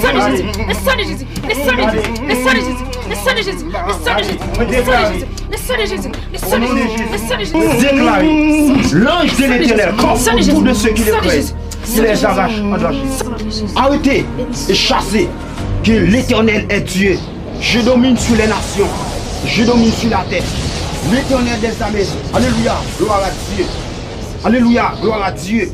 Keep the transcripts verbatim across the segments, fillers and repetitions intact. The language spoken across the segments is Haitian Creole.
sang de Jésus, le sang de Jésus, le sang de Jésus, le sang de Jésus, le sang de Jésus, le sang de Jésus, le sang de Jésus, le sang de Jésus, le sang de Jésus, le sang de Jésus, le sang de Jésus. Mwen deklare, lanj de Letènèl kanpe otou de seki le prè, ki lè zavache an danje. Arete e chase, ke Letènèl è Dye. Je domine sur les nations. Je domine sur la terre. L'Éternel des armées. Alléluia. Gloire à Dieu. Alléluia. Gloire à Dieu.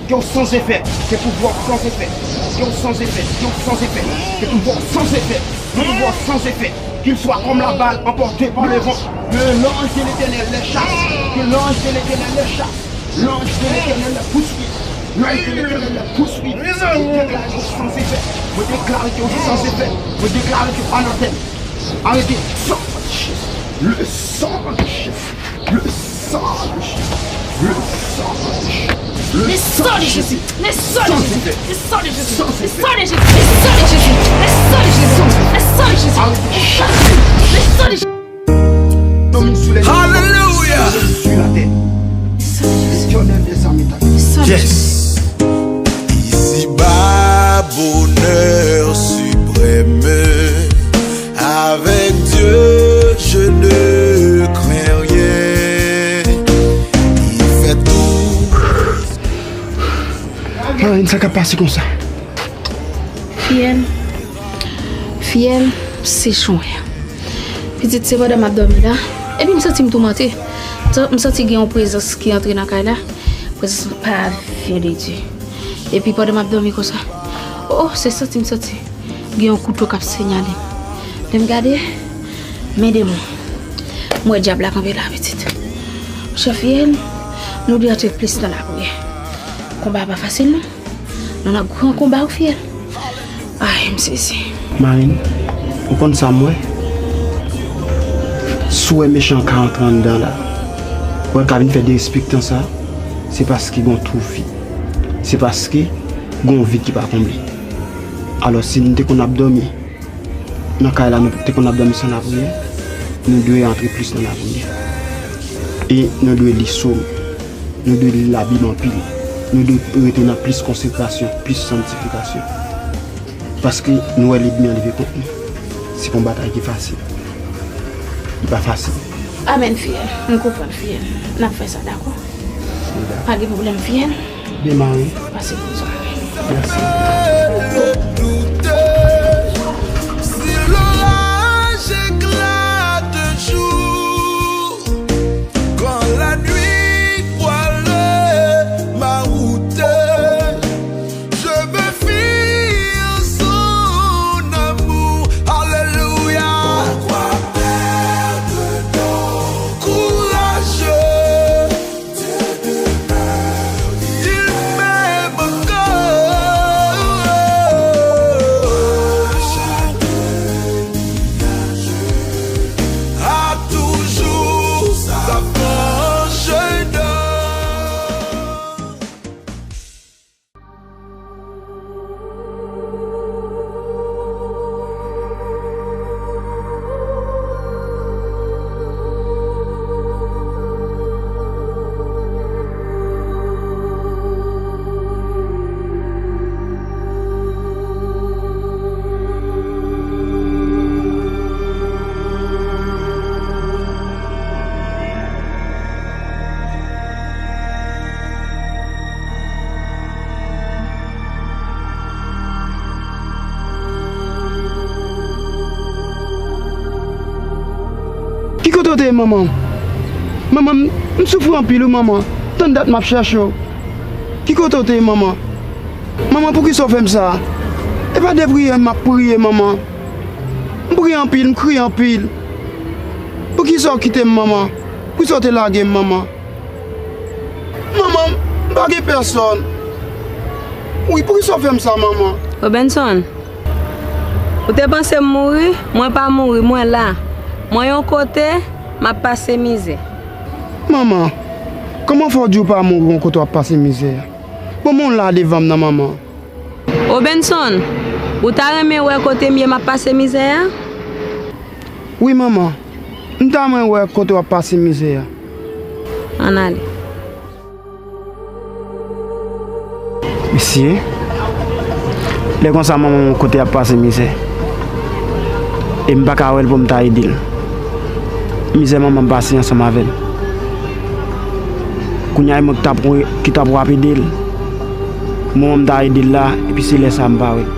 Ke w san efè. Ke pouvwa w san efè. Ke w san efè. Ke w san efè. Ke pouvwa w san efè. Ke pouvwa w san efè. Qu'il soit comme la balle emportée par le vent. Que l'ange de l'Éternel les chasse. Que l'ange de l'Éternel les chasse. L'ange de l'Éternel les poursuit. L'ange de l'Éternel les poursuit. Mwen deklare ke w san efè. Mwen deklare ke w san efè. Mwen deklare ke w anatèm. Arete. San de Jésus. Le sang de Jésus. Le sang de Jésus. Le sang de Jésus. Le sang de Jésus. Le sang de Jésus. Le sang de Jésus. Le sang de Jésus. Le sang de Jésus. Le sang de Jésus. Le sang de Jésus. Le sang de Jésus. Arete. Le sang de Jésus. Domine sur les Alléluia. Sur la terre. L'Éternel des armées t'appelle. Yes. Ici-bas, bonheur suprême. Avec Dieu, je ne crains rien. Il fait tout. Marlène, sa k ap pase konsa? Fiyèl, fiyèl, se chonè. Pitit, se pandan m ap dòmi la, epi m santi m toumante. M sa-, m santi gen yon prezans ki antre nan kay la. Prezans pa vyen de Dye. Epi pandan m ap dòmi konsa, oh, se santi m santi gen yon kouto k ap sinyale m. Lè m gade, men demon. M wè dyab la kanpe la, pitit. Monchè, fiyèl, nou dwe antre plis nan lapriyè. Konba a pa fasil, non. Nou nan gran konba wi, fiyèl. Ay, m sezi. Marlène, ou konn sa m wè? Si w wè mechan ka antre anndan la, w wè l ka vin fè derespektan sa, se paske gen yon twou vid. Se paske gen yon vid ki pa konble. Alò, si n te konn ap dòmi nan kay la, nou te konn ap dòmi san lapriyè, nou dwe antre plis nan lapriyè. E nou dwe li Sòm. Nou dwe li Labib anpil. Nou dwe rete nan plis konsekrasyon, plis sanntifikasyon. Paske nou wè lènmi an leve kont nou. Se pa yon batay ki fasil. Li pa fasil. Amèn, fiyèl. M konprann, fiyèl. N ap fè sa, dakò? Pa gen pwoblèm, fiyèl. Demare. Pase bòn sware. Mèsi. Si l'orage éclate de jour, quand la nuit voile ma route, je me fie en son amour. Alléluia. Pourquoi perdre donc courageux? Dieu demeure. Manman, manman, m, m soufri anpil wi manman. Tann dat m ap chèche w. Ki kote w te ye manman? Manman, poukisa w fè m sa? E pa de priyè m ap priye manman. M priye anpil, m kriye anpil. Poukisa w kite m manman? Poukisa w te lage m manman? Manman, m pa gen pèsòn. Wi, poukisa w fè m sa manman? Robenson, ou te panse m mouri? Mwen pa mouri, mwen la. Mwen yon kote, m ap pase mizè. Manman, kòman fè w di w pa mouri yon kote w ap pase mizè a? Bon, men w la devan m nan manman. Robenson, ou ta renmen wè kote m ye m ap pase mizè a? Wi manman, m ta renmen wè kote w ap pase mizè a. Ann ale. Mesye, lè konsa manman m yon kote ap pase mizè. E m pa ka wè l pou m ta ede l. Mizè manman m pase ansanm avè l. Kounye a e mwen ki t ap, ki t ap w ap ede l. Manman m ta ede l la, epi se lè sa a m pa wè l.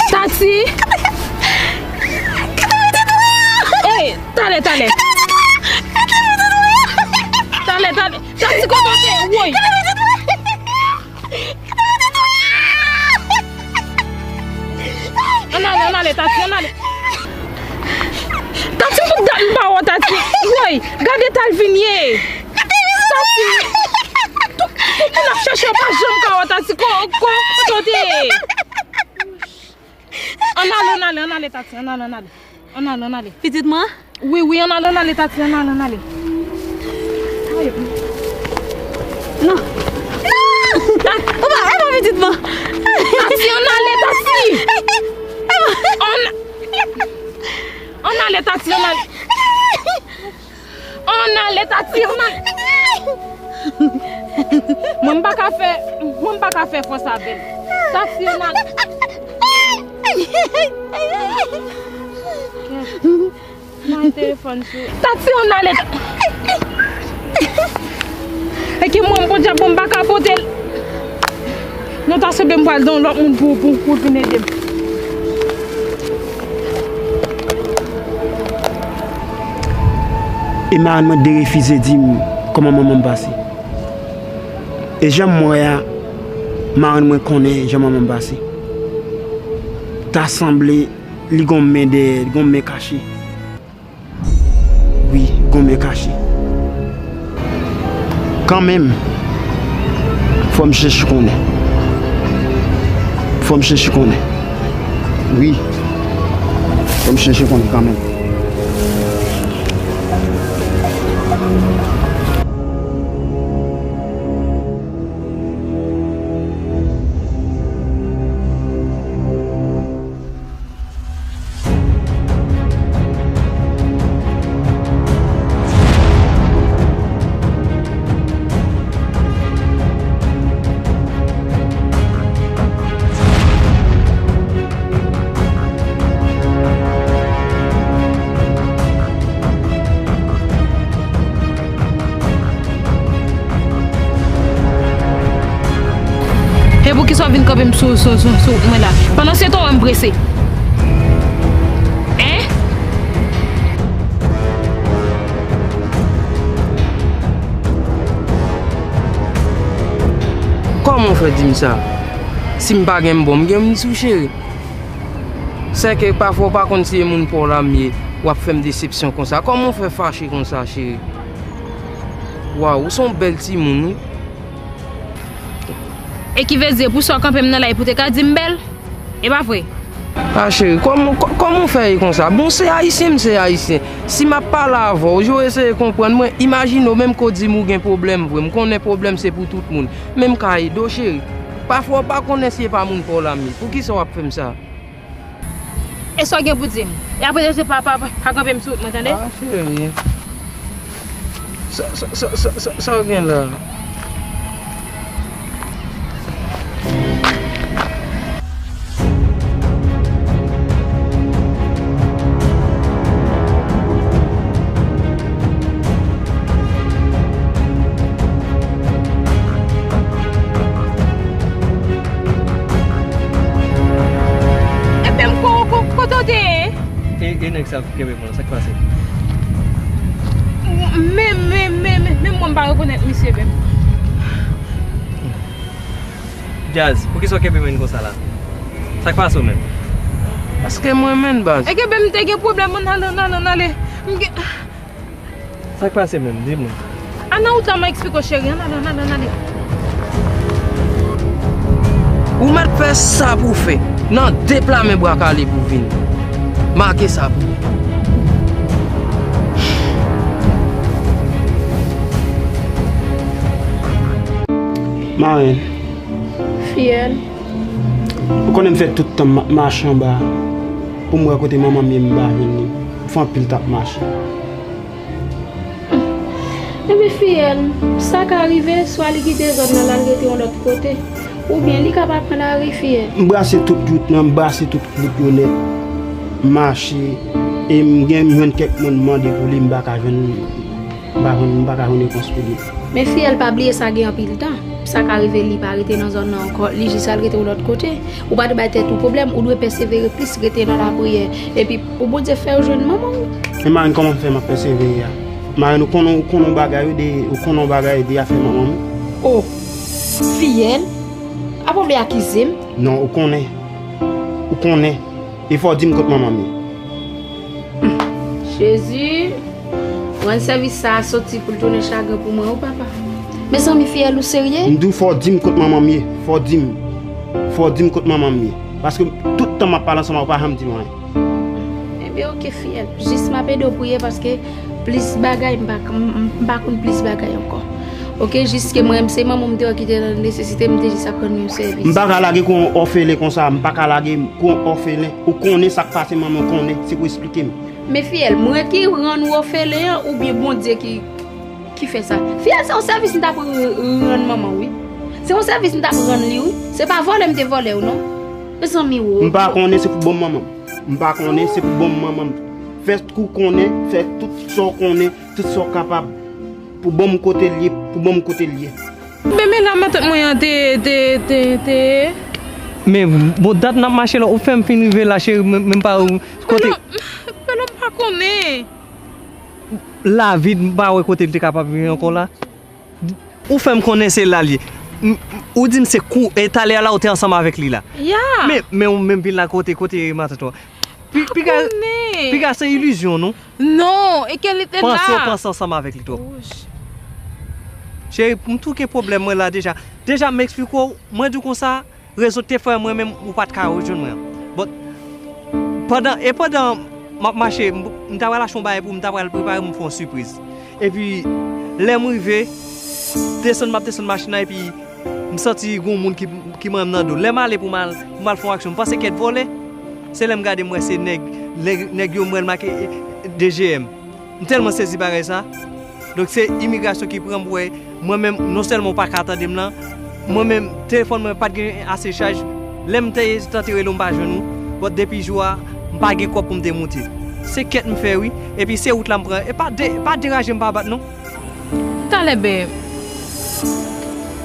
Tati! Ey, talè, talè. Talè, talè. Tati, kote w te? Woy! Ann ale, ann ale, Tati, ann ale. Tati, tout dat m pa wè w, Tati. Woy, gade eta l vin ye. Tati. Tout, tout moun ap chèche w, pa janm ka wè w, Tati. Ko, ko, kote w te? Ann ale, ann ale, ann ale, Tati, ann ale, ann ale. Ann ale, ann ale. Pitit mwen? Wi, wi, ann ale, ann ale, Tati, ann ale, ann ale. Ay. Non. Non! Papa, e pa pitit mwen. Tati, ann ale, Tati. Ann, ann ale, Tati, ann ale. Ann ale, Tati, ann ale. Mwen m pa ka fè, mwen m pa ka fè fòs avè l. Tati, ann ale. Kèt. Mwen telefòn sou. Tati, ann ale. E ke mwen, Bondye, bon, m pa ka pote l. Non, ta sanble m pral gen yon lòt moun pou, pou, pou vin ede m. E marenn mwen derefize di m kòman manman m pase. E jan m wè a, marenn mwen konnen jan manman m pase. Ta sanble li gon men dèyè, li gon men kache. Wi, gon men kache. Kanmenm, fò m chèche konnen. Fò m chèche konnen. Wi. Fò m chèche konnen kanmenm. E poukisa w vin kanpe m sou, sou, sou, sou wout mwen la? Pandansetan, w wè m prese. Hein? Kòman w fè di m sa? Si m pa gen m bon, m gen m sou cheri. Sèke pafwa w pa konn si e moun pa w la m ye, w ap fè m desepsyon konsa. Kòman w fè fache konsa, cheri? Waw, ou se yon bèl timoun, wi. E ki vle di, pou sa w kanpe m nan lari pou te ka di m bèl? E pa vre? A cheri, kòman, kò-, kòman w fè ye konsa? Bon, se ayisyen, m se ayisyen. Si m ap pale avè w, jan w eseye konprann mwen, imajine w menm ke w di m ou gen pwoblèm vre. M konnen pwoblèm se pou tout moun. Men m ka ede w, cheri. Pafwa w pa konnen si e pa moun pa w la m ye. Poukisa w ap fè m sa? E sa w gen pou di m? E apre se pa, pa, pa, pa kanpe m sou wout mwen, tande? A, cheri. Sa, sa, sa, sa, sa, sa w gen la? Ebyen, ko-, ko-, kote w te ye? E, e nèg sa kenbe mwen, sa k pase? Men, men, men, men, men mwen m pa rekonèt misye menm. Jazz, poukisa w kenbe mwen konsa la? Sa k pase w menm? Paske m renmen l, baz. E kenbe m te gen pwoblèm, ann ale, ann ale, ann ale. M gen Sa k pase menm? Di mwen. Ann nan wout la, mwen eksplike w, cheri. Ann ale, ann ale, ann ale. Ou mèt fè sa pou w fè. Nan de pla men bra kale pou w vini. Make sa pou mwen. Marenn. Fiyèl. Ou konnen m fè tout tan m ap mache anba pou m wè kote manman m ye, m pa jwenn li. M fè anpil tan ap mache. Ebyen, fiyèl, sa ka rive, swa li kite zòn nan, l al rete yon lòt kote, oubyen li kapab pran lari, fiyèl. M brase tout wout nan, m brase tout wout yo nèt, m mache, e m gen, m jwenn kèk moun, m mande pou li, m pa ka jwenn, m pa jwenn, m pa ka jwenn repons pou li. Men fiyèl, pa bliye sa gen anpil tan. Sa ka rive li pa rete nan zòn nan ankò, li jis al rete yon lòt kote. Ou pa dwe bay tèt ou pwoblèm, ou dwe pèsevere plis, rete nan lapriyè. Epi pou Bondye fè w jwenn manman w. Men Marenn, kòman m fè m ap pèsevere a? Marenn, ou konnen, ou konnen yon bagay wi, de, ou konnen yon bagay de afè manman m wi. O, fiyèl, apa w vle akize m? Non, ou konnen. Ou konnen. E fò w di m kot manman m ye. Jezi, rann sèvis sa a soti pou l tounen chagren pou mwen, wi, papa. Mezanmi, fiyèl, ou serye? M di w fò w di m kot manman m ye. Fò w di m. Fò w di m kot manman m ye. Paske tout tan m ap pale ansanm avè w, ou pa janm di m anyen. Ebyen, oke, fiyèl. Jis m ap ede w priye paske plis bagay, m pa, m, m, m pa konn plis bagay ankò. Oke, jiske mwen, se manman w m te wè ki te nan nesesite, m te jis ap rann yon sèvis. M pa ka lage kou yon òfelen konsa, m pa ka lage kou yon òfelen. Ou konnen sa k pase manman w, konnen, se pou eksplike m. Men fiyèl, mwen ki rann ou òfelen an, oubyen Bondye ki, ki fè sa? Fiyèl, se yon sèvis m t ap r-, rann manman w, wi. Se yon sèvis m t ap rann li, wi. Se pa vòlè m te vòlè w, non. Mezanmi, wo. M pa konnen, se pou bon manman m. M pa konnen, se pou bon manman m. Fè kou konnen, fè tout sa w konnen, tout sa w kapab. Pou bon m kote l ye, pou bon m kote l ye. Men, men la matant mwen an te, te, te, te. Men bon, dat n ap mache la, ou fè m fin rive la, cheri, men, men pa ou kote. Pelo, pelo m pa konnen. Lavi, m pa wè kote l te kapab vin ankò la. Ou fè m konnen se la l ye. M, ou di m se kou, e talè a la ou te ansanm avèk li la. Ya. Men, men ou menm vin la kote, kote matant ou. Pi, piga, piga se ilizyon, non? Non, e ke li te la. Panse w panse ansanm avèk li twòp. Cheri, m tou gen pwoblèm mwen la deja. Deja, m eksplike w, mwen di w konsa, rezon k te fè mwen menm, ou pa t ka rejwenn mwen an. But, pandan, e pandan m ap mache, m, m ta pral achte yon bagay pou m, m ta pral prepare m fè yon sipriz. Epi, lè m rive, desann, m ap desann machin nan, epi m santi gen yon moun ki, ki manyen m nan do. Lè m ale pou m al, pou m al fè yon aksyon, m panse kèk vòlè. Se lè m gade, m wè se nèg, nèg, nèg yo, m wè l make, e, e, D G M. M tèlman sezi bagay sa. Donk, se imigrasyon ki pran m pou wè, mwen menm, non sèlman w pa ka tande m lan, mwen menm, telefòn mwen pa t gen ase chaj. Lè m te tante rele w, m pa jwenn ou. But depi jou a, m pa gen kòb pou m te moute. Se kèt m fè, wi. Epi se wout la m pran. E pa de-, pa deraje m pa bat, non. Talè, babe.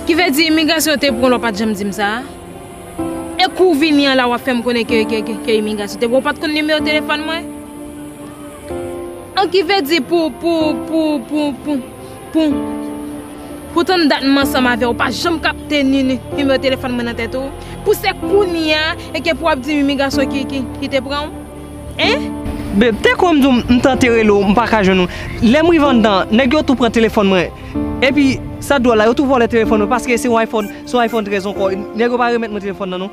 Ki vle di imigrasyon te pran w, w pa t janm di m sa? E kou w vini an la, w ap fè m konnen ke, ke, ke, ke imigrasyon te pran w, w pa t konn nimewo telefòn mwen? An ki vle di pou, pou, pou, pou, pou, pou. Pou tann dat m ansanm avè w, ou pa janm kapte ni, ni nimewo telefòn mwen nan tèt ou. Pou se kounye a, e ke pou w ap di Mimi gason ki, ki, ki te pran w? Hein? Babe, te kwè m di w m tante rele w, m pa ka jwenn ou. Lè m rive anndan, nèg yo tou pran telefòn mwen. Epi, sa dwòl la, yo tou vòlè telefòn mwen paske se yon iPhone, se yon iPhone trèz ankò. Nèg yo pa remèt mwen telefòn nan non.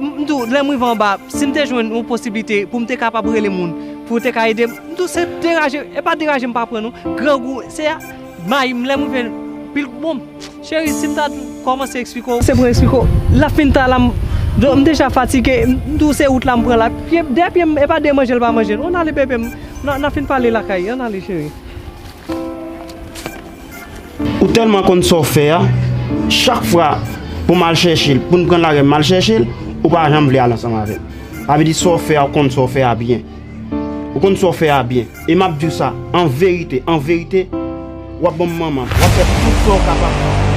M di w, lè m rive anba, si m te jwenn yon posiblite pou m te kapab rele moun, pou te ka ede m, m di w se deraje, e pa deraje m pa pran non. Grangou, se a, may, lè m rive, pil, bon, cheri, si m ta kòmanse eksplike w, se pou eksplike w, l ap fin ta la, m, m deja fatige, m di w se wout la m pran la, pye, dèyè pye m, e pa de manje l pa manje, on ale bebe m, n a, n a fin pale lakay, on ale cheri. Ou tèlman konn sa w fè a, chak fwa pou m al chèche l, pou n pran lari m al chèche l, ou pa janm vle al ansanm avè m. Sa vle di sa w fè a, ou konn sa w fè a byen. Ou konn sa w fè a byen. E m ap di w sa, an verite, an verite, w ap ban m manman, w ap fè tout sa w kapab.